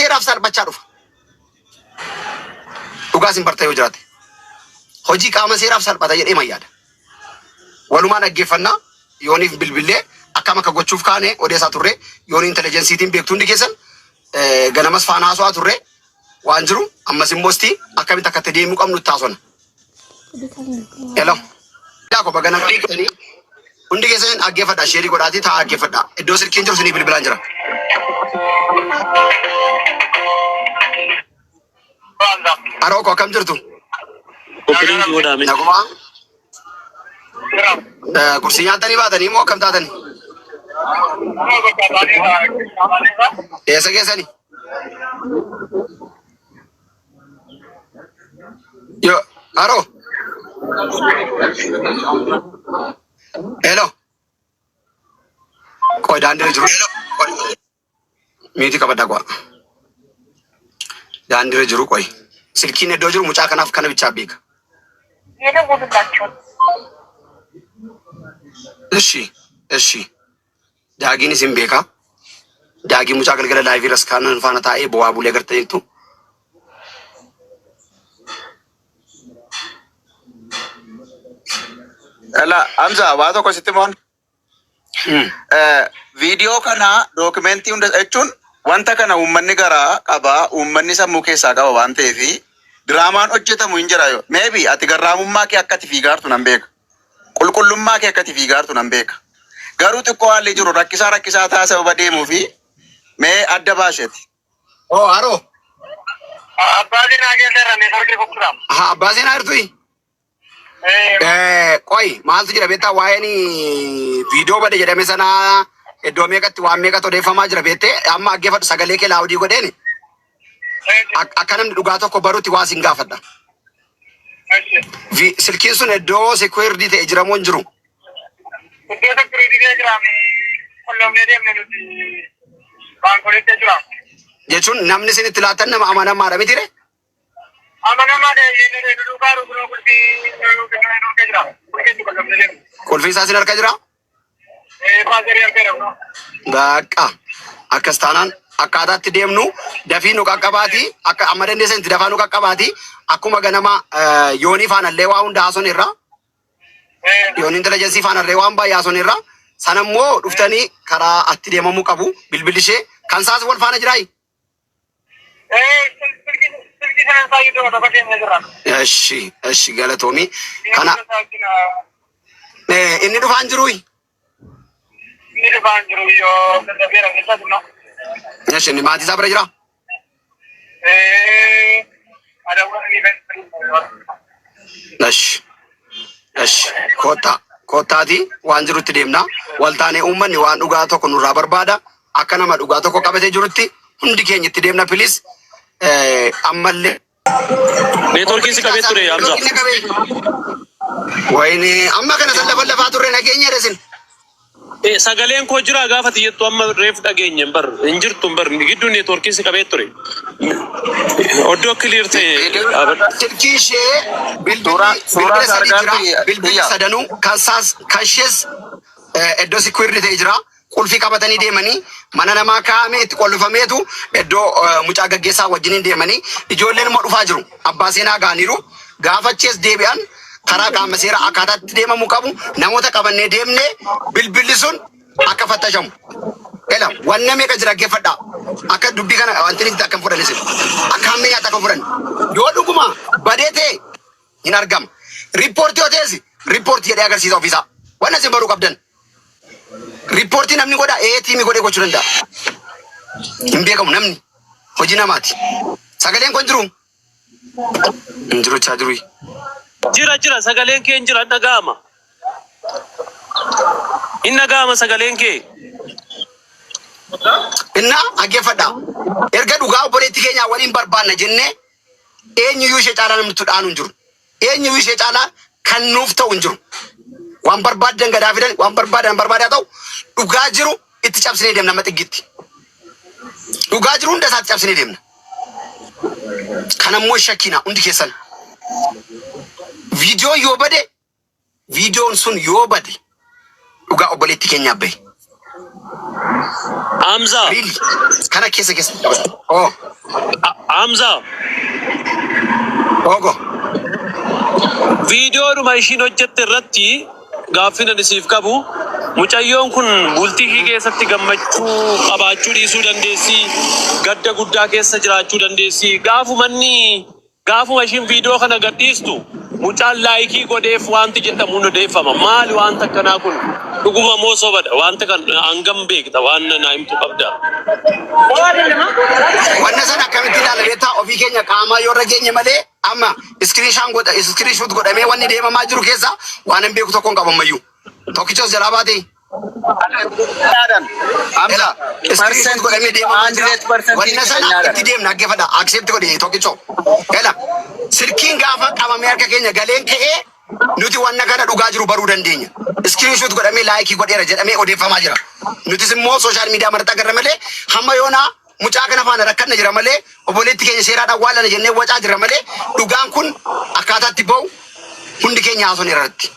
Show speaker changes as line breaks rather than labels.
seeraaf salphachaa dhufa. Dhugaa isin barta yoo jiraate. Hojii qaama seeraaf salphata jedhee man yaada. Walumaa dhaggeeffannaa yooniif bilbillee akkam akka gochuuf kaane odeessaa turre yoonii intelejensiitiin beektu hundi keessan ganamas faana haasawaa turre waan jiru ammas immoo isti akkamitti akka itti deemuu qabnu itti haasofna. Hello. Yaa ko baga nagaa dhuftanii hundi keessan dhaggeeffadha sheerii godhaatii taa'aa dhaggeeffadha. Iddoo silkiin jiru isinii bilbilaan jira. Haroo koo akkam jirtu?
Koppiliin godhaa mee.
Nagumaa? Kursii nyaattanii baatanii moo akkam taatanii? Eessa geessanii? Yo, haroo. Hello. Qoy daandii irra jiru. Miitii qabadhaa qo'a. Daandii irra jiru qoy. Silkiin iddoo jiru mucaa kanaaf kana bichaa beeka. Ishi, ishi. Daagiin isin beeka. Daagii mucaa galgala laayivii irras kaanan faana taa'ee bo'aa bulee agartaniittu.
Dhala Hamza waa tokko sitti moon. Viidiyoo kana dookimentii hunda jechuun wanta kana uummanni garaa qaba uummanni sammuu keessaa qaba waan ta'eef diraamaan hojjetamu hin jira. Maybe ati garraamummaa kee akka ati fiigaartu nan beeka. Qulqullummaa kee akka ati fiigaartu nan beeka. Garuu xiqqoo haalli jiru rakkisaa rakkisaa ta'a sababa deemuu fi mee adda baasheeti.
Oh, haroo.
Abbaa seenaa keessa irra neetworkii kukkuram.
Haa, abbaa seenaa jirtuyi? Qoy maaltu jira beektaa waa'een viidiyoo bade jedhame sanaa iddoo meeqatti waan meeqatti odeeffamaa jira beektee amma dhaggeeffadhu sagalee kee laawudii godheen akka namni dhugaa tokko barutti waa sin gaafadha. Silkiin sun iddoo secured ta'e jira moo hin jiru?
Iddoo security ta'e jira qulloomnee deemne nuti baankoleetti jira.
Jechuun namni isin itti laattan nama amanamaadha miti ree?
Amanamaadha eeyyee nu duukaa rukunoo qulfii nu harka jira. Qulfii itti qulloomnee deemne.
Qulfii isaa isin harka jira?
Paaserii harka jira.
Bakka akkas taanaan akkaataatti deemnu dafii nu qaqqabaati akka amma dandeessan itti dafaa nu qaqqabaati akkuma ganama yoonii faanallee waa hunda haasofne irraa yoonii intelligensii faanallee waan baay'ee haasofne irraa sana immoo dhuftanii karaa atti deemamuu qabu bilbilli ishee kan isaas wal faana jiraayi.
Silkii sana isaa iddoo tokko keenya jira.
Eshi eshi galatoomi kana inni dhufaan jiruuyi.
Inni dhufaan jiru yoo dadhabeera keessa jiru.
Eshi inni maatii isaa bira jira. Eshi eshi koottaa koottaati waan jirutti deemna wal taanee uummanni waan dhugaa tokko nurraa barbaada akka nama dhugaa tokko qabatee jirutti hundi keenya itti deemna pilis ammallee.
Neetworkiin si qabee ture Hamza.
Wayne amma kana san lafa lafaa turre nageenya dha isin.
Sagaleen koo jira gaafa ati jettu amma reefu dhageenye hin bar hin jirtu hin bar gidduu neetworkiin si qabee ture. Oddoo clear ta'e dhaabadhu.
Silkii ishee bilbilli
Suuraa suuraa
bilbila
isaa
sadii jira.
argaatti
Bilbilli
biyya.
sadanuu kan isaas kan ishees iddoo secured ta'e jira. Qulfii qabatanii deemanii mana namaa kaa'amee itti qollifameetu iddoo mucaa gaggeessaa wajjiniin deemanii ijoolleen immoo dhufaa jiru. Abbaa seenaa ga'aniiru. Gaafa achi as deebi'an karaa qaama seeraa akkaataa itti deemamuu qabu namoota qabannee deemnee bilbilli sun akka fattashamu. Ela wanna meeqa jira dhaggeeffadhaa. Akka dubbii kana wanti inni akka hin fudhanne isin. Akka hammeenyaatti akka hin fudhanne. Yoo dhuguma badee ta'e hin argama. Riippoortii yoo ta'es riippoortii jedhee agarsiisa ofiisaa. Wanna isin baruu qabdan. Riippoortii namni godha ee tiimii godhee gochuu danda'a. Hin beekamu namni hojii namaati. Sagaleen kun jiru. Hin jiru jechaa jiru.
Jira jira sagaleen kee hin jira hin dhaga'ama. Hin dhaga'ama sagaleen kee.
Innaa dhaggeeffadha. Erga dhugaa obboleettii keenyaa waliin barbaanna jennee eenyuyyuu ishee caalaa namni itti dhaanu hin jiru. Eenyuyyuu ishee caalaa kan nuuf ta'u hin jiru. Waan barbaaddan gadaa fidan, waan barbaadan barbaadaa ta'u dhugaa jiru itti cabsinee deemna amma xiggitti. Dhugaa jiru hunda isaatti cabsinee deemna. Kanammoo hin shakkiina hundi keessan. Viidiyoon yoo bade Viidiyoon sun yoo bade dhugaa obboleettii keenyaaf bahe.
Hamza.
Really kana keessa keessa qabata. Oh,
Hamza.
Ogo.
Viidiyoodhuma ishiin hojjette irratti gaaffiin ani siif qabu, mucayyoon kun bultii ishii keessatti gammachuu qabaachuu dhiisuu dandeessi, gadda guddaa keessa jiraachuu dandeessi. Gaafumanni gaafuma ishiin viidiyoo kana gadhiistu mucaan like godheef wanti jedhamu odeeffama. Maali wanta akkanaa kun? Dhuguma moo sobadha? Wanta kan hangam beekta? Waan naa himtu qabda.
Wanna sana akkamitti ilaala beektaa? Ofii keenya qaamaa yoo irra geenye malee, amma screenshot godhamee wanni deemamaa jiru keessa waan hin beeku tokko hin qabu ammayyuu. Tokkichos jalaa baate.
Yaadan. Hamza.
Screenshot godhamee deemamaa jira.
100%
Wanna sana itti deemna, dhaggeeffadha. Accept godhe tokkicho. Ela silkiin gaafa qabamee harka keenya galeen ka'ee nuti wanna kana dhugaa jiru baruu dandeenya. Screenshot godhamee like godheera jedhamee odeeffamaa jira. Nutis immoo social media marxaa agarra malee, hamma yoonaa mucaa kana faana rakkanna jira malee, obboleetti keenya seeraadhaan waallana jennee wacaa jira malee, dhugaan kun akkaataatti bahu hundi keenya haasofne irratti.